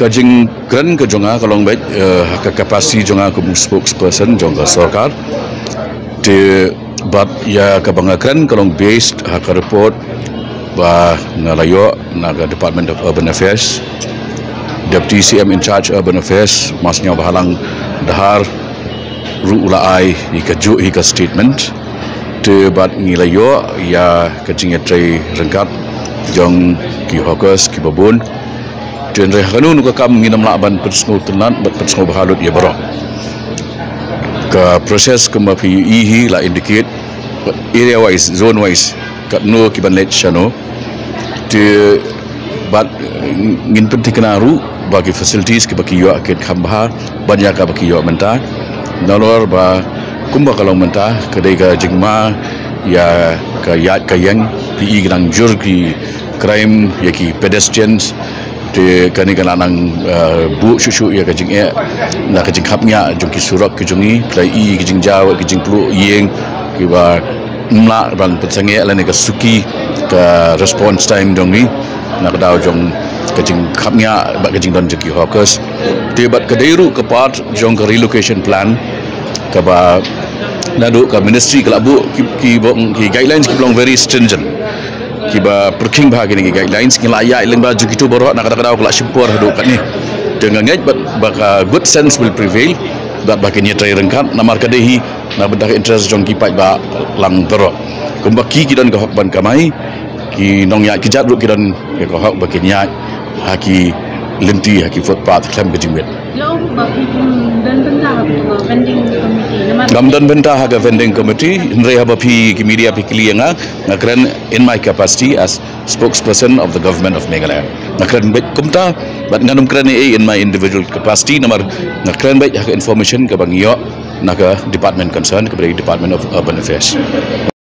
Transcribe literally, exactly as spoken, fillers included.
Ka jingkren ka jong nga ka long beit, eh, ha ka capacity jong nga kum u spokesperson jong ka sorkar. Te bad ïa kaba nga kren ka long based ha ka report ba nga la ïoh na ka Department of Urban Affairs. Deputy C M in charge Urban Affairs, Marsniawbhalang Dhar, ruh u la ai ïa kajuh hi ka statement. Te bad ngi la ïoh ïa ka jingïatrei ryngkat jong ki hawkers kiba bun. Te hynrei ha kano kano ka kam ngin ym lah ban pynsngew tynnad bad pynsngew bha lut ïa baroh. Ka process kumba phi ïohi hi la indicate area wise, zone wise, katno ki ban leit shano. Te bad, eh, ngin pynthikna ruh ba ki facilities kiba ki ïoh kin kham bha ban ïa kaba ki ïoh mynta. Nalor ba kumba ka long mynta ka dei ka jingma ïa ka ïaid ka ïeng, phi i ka nang jur ki crime ïa ki pedestrians. Te kane ka la nang, eh, buh shuh shuh ïa ka jingeh na ka jingkhapngiah jong ki surok ki jong ngi, phi la i ka jingjaw, ka jingpluh ïing kiba ym lah ban pynsangeh lane ka suki ka response time jong ngi na ka daw jong ka jingkhapngiah bad ka jingdon jong ki hawkers. Te bad ka dei ruh ka part jong ka relocation plan kaba naduh ka ministry ka la buh ki, ki, ki guidelines kiba long very stringent, kiba pyrkhing bha kine ki guidelines. Ngi la ïaid lyngba jong kito baroh na kata ka daw ka la shim por haduh katne. Te nga ngeit bad ba ka good sense will prevail bad ba kin ïatrei ryngkat namar ka dei hi na bynta ka interest jong ki paidbah lang baroh. Kumba ki ki don ka hok ban kamai, ki nongïaid kjat ruh ki don ka hok ba kin ïaid ha ki lynti, ha ki footpath khlem ka jingwit. Ïa u ba phi, hmm, don bynta ha ka vending committee namar ngam don bynta ha ka vending committee, hynrei haba phi ki media phi kylli ïa nga, nga kren in my capacity as spokesperson of the government of Meghalaya. Nga kren beit kumta bad ngan ym kren ei in my individual capacity namar nga kren beit ha ka information kaba ngi ïoh na ka department concerned, kaba dei Department of Urban Affairs.